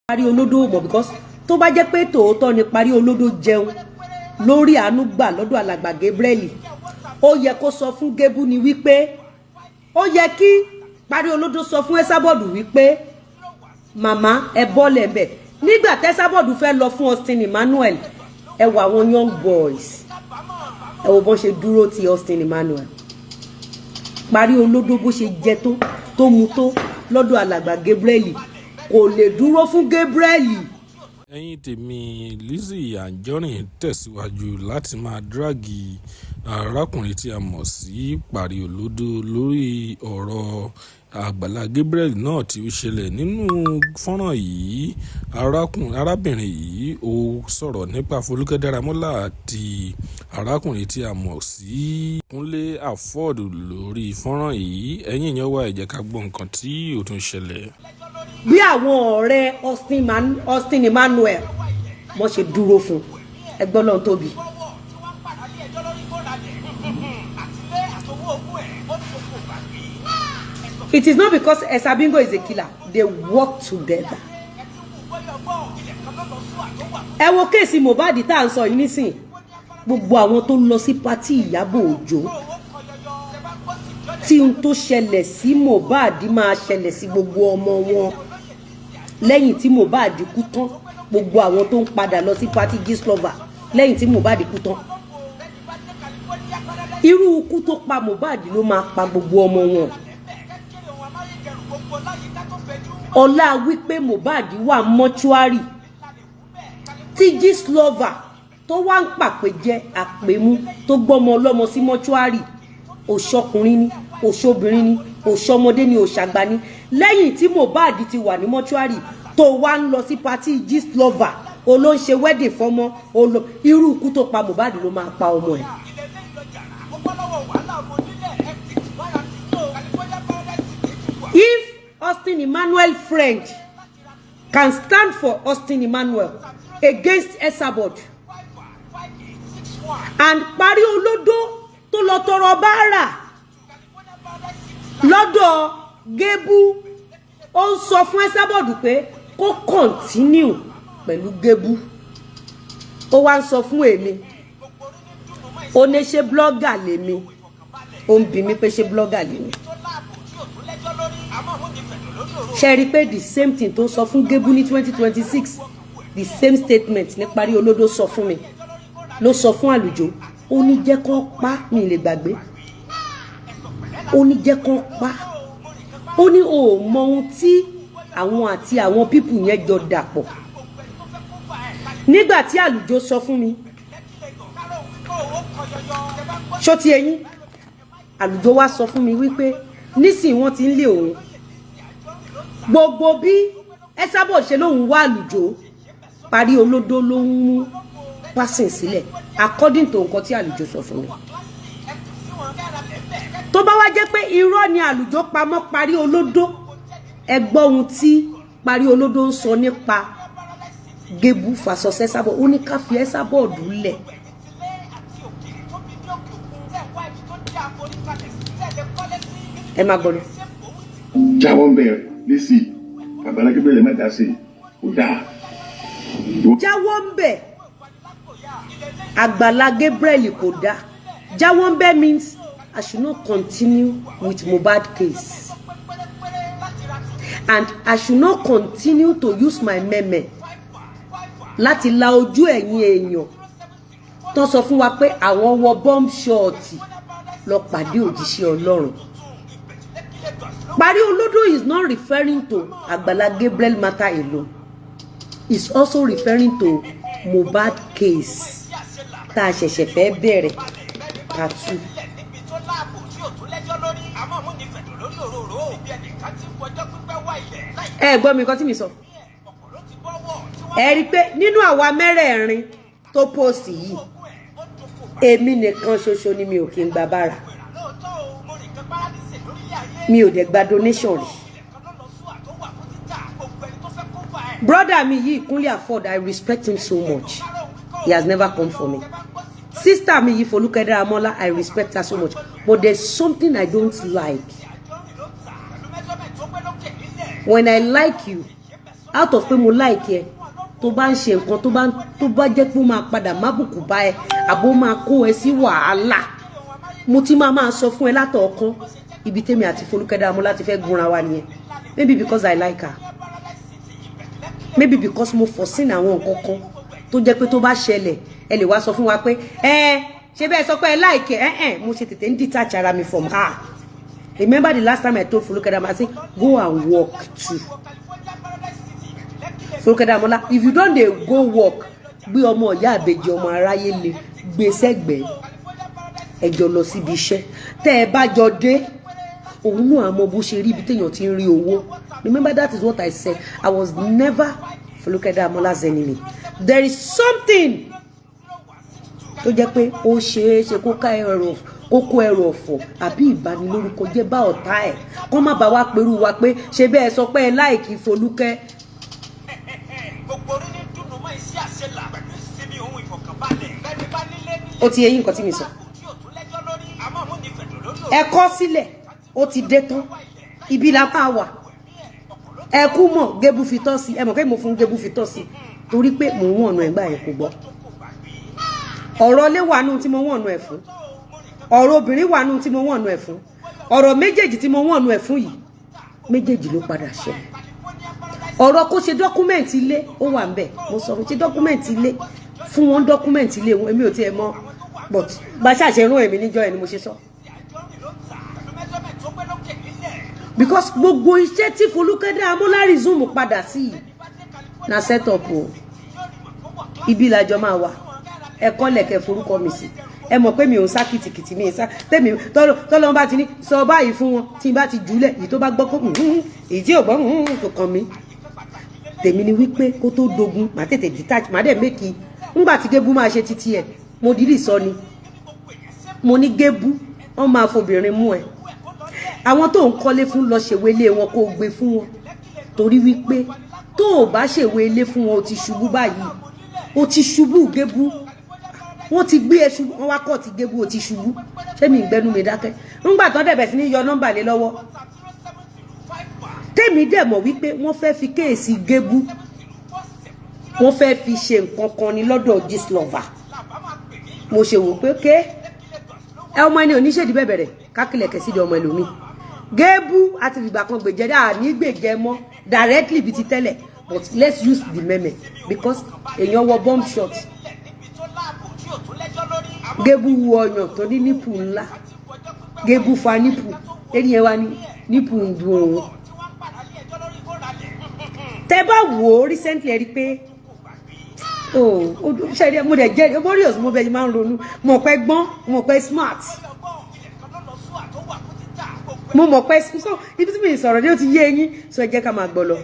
Parí Olódó mọ̀, because tó bá jẹ́ pé tòótọ́ ni Parí Olódó jẹun lórí àánú gbà lọ́dọ̀ alàgbà Gabriel, ó yẹ kó sọ fún Gébú ni wípé ó yẹ kí Parí Olódó sọ fún Esabod wípé, "Màmá, ẹ bọ́lẹ̀ bẹ̀." Nígbà tẹ́sàbọ̀dù fẹ́ lọ fún Austin Emmanuel, ẹ wo àwọn young boys, ẹ wo bọ́n ṣe dúró ti Austin Emmanuel. Parí Olódó, bó ṣe jẹ tó mu tó lọ́dọ̀ alàgbà Gabriel, kò lè dúró fún Gabriel. Ẹ̀yin tèmi, Lizzy Anjorin tẹ̀síwájú láti máa drag arákùnrin tí a mọ̀ sí Parí Olódó lórí ọ̀rọ̀ Àgbàlá Gabriel náà tí ó ṣẹlẹ̀. Nínú fọ́nrán yìí, arábìnrin yìí ó sọ̀rọ̀ nípa Folúkẹ́ Dáramọ́lá àti arákùnrin tí a mọ̀ sí Kúnlé Afod lórí fọ́nrán yìí. Ẹ̀yin èèyàn wa, ẹ jẹ́ ká gbọ́ nǹkan tí ó tún ṣẹlẹ̀. Bí àwọn ọ̀rẹ́ Austin Emmanuel wọ́n ṣe dúró fún ẹgbọ́n náà tóbi. It is not because Esabingo is a killer. They work together. Ẹ wo case Mohbad tá à ń sọ yìí nísìn, gbogbo àwọn tó lọ sí party Ìyábọ̀ Òjó, tí n tó ṣẹlẹ̀ sí Mohbad máa ṣẹlẹ̀ sí gbogbo ọmọ wọn lẹ́yìn tí Mohbad kú tán, gbogbo àwọn tó ń padà lọ sí party Gistlover lẹ́yìn tí Mohbad kú tán, irú ikú tó pa Mohbad ló máa pa gbogbo ọmọ wọn. Ọlá wípé Mohbad wà mọ́ṣúárì tí Gistlover tó wá ń pàpè jẹ àpèmú, tó gbọ́mọ ọlọ́mọ sí mọ́ṣúárì, òṣọkùnrin ni, òṣobìnrin ni, òṣọmọdé ni, òṣàgbà ni, lẹ́yìn tí Mohbad ti wà ní mọ́ṣúárì, tó wá ń lọ sí party Gistlover, o ló ń ṣe wedding fọmọ olo, irú ikú tó pa Mohbad ló máa pa ọmọ ẹ̀. If Austin Emmanuel friend can stand for Austin Emmanuel against Esabod and Parí Olódó tó lọ tọrọ báárà lọ́dọ̀ Gébú, ó ń sọ fún Esabod pé kó continue pẹ̀lú Gébú, ó wá ń sọ fún èmi, ó ní ṣe blogger lèmi, ó ń bi mí pé ṣé blogger lèmi. Ṣe rí i pé the same thing tó sọ fún Gébú ní 2026, the same statement ní Parí Olódó sọ fún mi, ló sọ fún Àlùjọ. Ó ní jẹ́ kán pa mi lè gbàgbé, ó ní jẹ́ kán pa, ó ní o ò mọ ohun tí àwọn àti àwọn people yẹn jọ dàpọ̀. Nígbà tí Àlùjọ sọ fún mi, ṣó ti eyín Àlùjọ wá sọ fún mi wípé nísìnyí wọ́n ti ń lé òun, gbogbo bí Esabod ṣe lóun wá Àlùjọ, Parí Olódó ló ń mú passing sílẹ̀, according to nǹkan tí Àlùjọ sọ fún mi. Tó bá wá jẹ́ pé irọ́ ni Àlùjọ pamọ́ Parí Olódó, ẹ gbọ́ ohun tí Parí Olódó ń sọ nípa Gébú versus Esabod. Ó ní ká fi Esabod lẹ̀. Ẹ má gbọ́ lọ. Jáwọ́ ń bẹ̀, Lizzy. Àgbàlá Gabriel, má dá sí i, kò dáa. Jáwọ́ ń bẹ̀, Àgbàlá Gabriel, kò dáa. Jáwọ́ ń bẹ̀ means I should not continue with Mohbad case and I should not continue to use my meme láti la ojú ẹ̀yin èèyàn tó sọ fún wa pé àwọn wọ bomb shot lọ pàdé òjíṣẹ́ Ọlọ́run. Parí Olódó is not referring to Àgbàlá Gabriel matter alone, is also referring to Mohbad case tá a ṣẹ̀ṣẹ̀ fẹ́ bẹ̀rẹ̀ part two. Ẹ gbọ́ mi, nǹkan tí mi sọ, ẹ rí i pé nínú àwa mẹ́rẹ̀ẹ̀rin tó post yìí, èmi nìkan ṣoṣo ni mi ò kí ń gba bára, mi ò dẹ̀ gba donation rí. Brother mi yìí, Kúnlé Afod, I respect him so much, he has never come for me. Sister mi yìí, Folúkẹ́ Dáramọ́lá, I respect her so much, but there's something I don't like. When I like you, Out of pé mo like ẹ, tó bá ń ṣe nǹkan tó bá jẹ́ pé ó máa padà mábùkù bá ẹ, àbó máa kó ẹ sí wàhálà, mo ti máa sọ fún ẹ látọ̀ọ̀kan. Ibi tèmi àti Folúkẹ́ Dáramọ́lá ti fẹ́ gúnra wa nìyẹn. Maybe because I like her, maybe because mo foreseen àwọn nǹkan kan tó jẹ́ pé tó bá ṣẹlẹ̀, ẹ lè wá sọ fún wa pé ẹ ṣe bẹ́ẹ̀, sọ pé ẹ like ẹ. Ẹ mo ṣe tètè ń detach ara mi from her. Remember the last time I told Folúkẹ́ Dáramọ́lá, I say, "Go and work too." Folúkẹ́ Dáramọ́lá, if you don dey go work, gbé ọmọ ìyá àbèjì, ọmọ aráyé le, gbé sẹ́gbẹ̀ẹ́, ẹ jọ lọ síbi iṣẹ́. Tẹ́ ẹ bá jọ dé, òun náà mọ bó ṣe rí ibi téèyàn ti ń rí owó. Remember, that is what I said. I was never Folúkẹ́ Dáramọ́lá's enemy. There is something tó jẹ́ pé ó ṣeé ṣe kó ká ẹrù, kó kó ẹrù ọ̀fọ̀ àbí ìbanilórúkọ jẹ́ bá ọ̀tá ẹ̀, kó má bá wa pẹ̀rù wa pé ṣe bẹ́ẹ̀, sọ pé ẹ like Folúkẹ́. Gbogbo orí ní dùnú mọ́ iṣẹ́ àṣelà pẹ̀lú ìsinmi ohun ìfọ̀kànbalẹ̀. Bẹ́ẹ̀ni bá nílé nílé. Ó ti yẹ yín nǹkan tí mi sọ. Tí ò tún lẹ́jọ́ lórí. Àmọ́ mú ní fẹ̀dọ̀ lórí. Ẹ kọ́ sílẹ̀, ó ti dé tán, ibi la máa wà. Ẹ kú mọ̀ gébú fi tọ́ sí. Ẹ mọ̀ pé mo fún gébú fi tọ́ sí torí pé mò ń wọ̀nà ẹ̀gbà yẹn, kò gbọ́. Ọ̀rọ̀ ilé wà nù tí mo wọ̀nà ẹ̀ fún, ọ̀rọ̀ obìnrin wà nù tí mo wọ̀nà ẹ̀ fún. Ọ̀rọ̀ méjèèjì tí mo wọ̀nà ẹ̀ fún yìí, méjèèjì ló padà ṣẹlẹ̀. Ọ̀rọ̀ kó ṣe document ilé, ó wà ńbẹ̀. Mo sọ fún, ṣe document ilé fún wọn, document ilé wọn. Èmi ò tiẹ̀ mọ̀, but bá ṣàṣẹ rún èmi níjọ́ ẹ̀ ni mo ṣe sọ, because gbogbo iṣẹ́ tí Folúkẹ́ Dáramọ́lá resume padà sí yìí na set up o. Ibi làjọ máa wà. Ẹ kọ́lẹ̀, kẹ́ forúkọ mi sí. Ẹ mọ̀ pé mi ò ń sá kìtìkìtì, mi ń sá tèmi. Tọ́lọ́ bá ti ní sọ báyìí fún wọn, tí n bá ti jùlẹ̀, èyí tó bá gbọ́ kó, èyí tí ò gbọ́ kò kàn mí. Tèmi ni wípé kó tó dogun, màá tètè detach, màá dẹ̀ make. Ńgbà tí Gébú máa ṣe títí ẹ̀, mo dìídì sọ ni, mo ní, "Gébú, wọ́n máa fobìnrin mú ẹ. Àwọn tó ń kọ́lé fún, lọ ṣèwé ilé wọn, kó o gbé fún wọn, torí wípé tó o bá ṣèwé ilé fún wọn, o ti ṣubú báyìí, o ti ṣubú." Gébú, wọ́n ti gbé ẹ ṣubú, wọ́n wá kọ́ ti Gébú, o ti ṣubú. Ṣé mi ìgbẹ́nu mi dákẹ́ ńgbà tó dẹ̀ bẹ̀ sí ní yọ nọ́mbà lé lọ́wọ́? Tèmi dẹ̀ mọ̀ wípé wọ́n fẹ́ fi case Gébú, wọ́n fẹ́ fi ṣe nǹkan kan ní lọ́dọ̀ Gistlover. Mo ṣe wò pé ké ẹ ọmọ ẹni oníṣèdí bẹ̀bẹ̀rẹ̀ kákìlẹ̀kẹ̀ sídi ọmọ ẹlòmíì. Gébú àti fìgbà kan gbèjẹ dáa ní gbèjẹ mọ́ directly bíi ti tẹ́lẹ̀, but let's use the meme, because èèyàn wọ bomb shot. Gébú wọ ọyàn tó ní nipple ńlá. Gébú fa nipple ẹni yẹn wá ní nipple ń dùn òun. Tẹ bá wò ó recently, ẹ rí i pé oh, ṣe mo dẹ̀ jẹ́ warriors, mo bẹ̀ máa ń ronú. Mo pẹ́ gbọ́n, mo pẹ́ smart, mo mọ̀ pé so ibi tí mi sọ̀rọ̀ ní ó ti yé eyín. So ẹ jẹ́ ká máa gbọ́ lọ.